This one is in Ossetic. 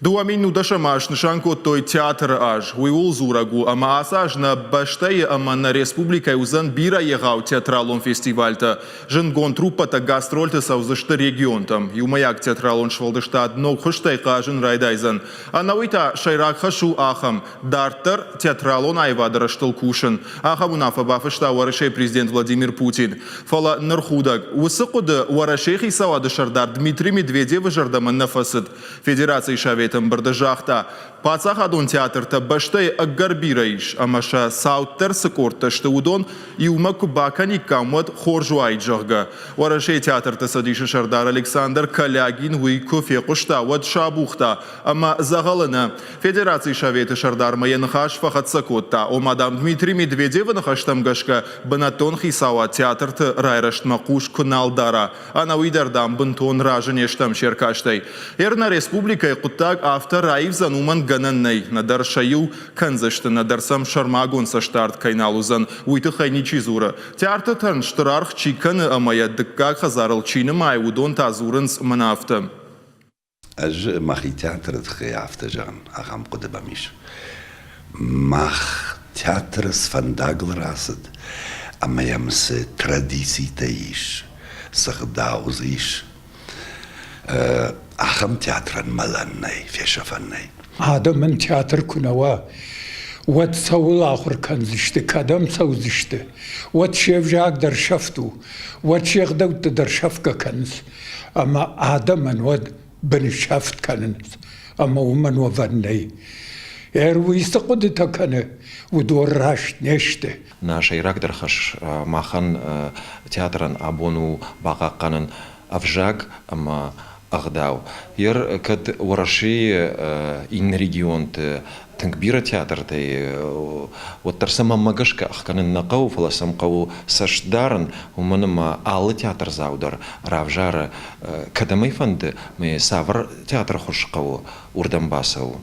2019 аз снысан кодтой театры аз. Уый ууыл дзурӕг у, ӕмӕ ацы аз нӕ бӕстӕйы ӕмӕ нӕ республикӕйы уыдзӕн бирӕ егъау театралон фестивальтӕ. Зындгонд труппӕтӕ гастрольты цӕудзысты регионтӕм. Иумӕйаг театралон сфӕлдыстад ног хуызтӕй хъазын райдайдзӕн. Ӕнӕуый та сӕйраг хӕс у ахӕм: дарддӕр театралон аивады рӕзтыл кусын. Ахӕм уынаффӕ бафыста Уӕрӕсейы президент Владимир Путин. Фӕлӕ ныр худӕг. Уыцы хъуыды Уӕрӕсейы хицауады сӕрдар Дмитрий Медведевы зӕрдӕмӕ нӕ фӕцыд. Федерацийы Советы ӕмбырды загъта, паддзахадон театртӕ бӕстӕйы ӕгӕр бирӕ ис, ӕмӕ сӕ цауддӕр цы къордтӕ сты, уыдон иумӕ куы бакӕниккам, уӕд хорз уаид, зӕгъгӕ. Уӕрӕсейы театрты цӕдисы сӕрдар Александр Калягин уый куы фехъуыста, уӕд сабухта ӕмӕ дзӕгъӕлы нӕ. Федерацийы Советы сӕрдармӕ йӕ ныхас фӕхӕццӕ кодта, ома, дам, Дмитрий Медведевы ныхӕстӕм гӕсгӕ бынӕттон хицауад театрты райрӕзтмӕ хъус куы нал дара, Ӕнӕуый дӕр, дам, бынтон разы не стӕм се ркастӕй. Ер нӕ республикӕйы хъуыддаг афтӕ раивдзӕн, уымӕн гӕнӕн нӕй. Нӕдӕр сӕ иу кӕндзысты, нӕдӕр сӕм сӕрмагонд цӕстдард кӕй нал уыдзӕн, уый тыххӕй ничи дзуры. Театртӕн стыр аргъ чи кӕны ӕмӕ йӕ дыккаг хӕдзарыл чи нымайы, уыдон та дзурынц мӕнӕ афтӕ. Ӕз мӕхи театры тыххӕй афтӕ зӕгъын, ахӕм хъуыды мӕм ис. Мах театры цы фӕндагыл рацыд ӕмӕ йӕм цы традицитӕ ис, цы гъдау дзы ис, ахӕм театрӕн мӕлӕн нӕй, фесӕфӕн нӕй. Адӕмӕн театр куы нӕ уа, уӕд цӕуыл ахуыр кӕндзысты, кӕдӕм цӕудзысты, уӕд се взаг дӕр сӕфт у, уӕд се гъдӕуттӕ дӕр сӕфгӕ кӕнынц. Ӕмӕ адӕмӕн уӕд бынсӕфт кӕнынц, ӕмӕ уымӕн уӕвӕн нӕй. Ӕруый цы хъуыдытӕ кӕны, уыдон раст не сты. Нӕ сӕйрагдӕр хӕс махӕн театрӕн абон у бахъахъхъӕнын ӕвзаг ӕмӕ ӕгъдау. Ер кӕд Уӕрӕсейы иннӕ регионты тынг бирӕ театртӕй, уӕддӕр сӕ мӕнмӕ гӕсгӕ ӕхгӕнын нӕ хъӕуы, фӕлӕ сӕм хъӕуы цӕст дарын, уымӕн ӕмӕ алы театрдзау дӕр равзары, кӕдӕм ӕй фӕнды, ӕмӕ цавӕр театры хуыз хъӕуы, уырдӕм бацӕуы.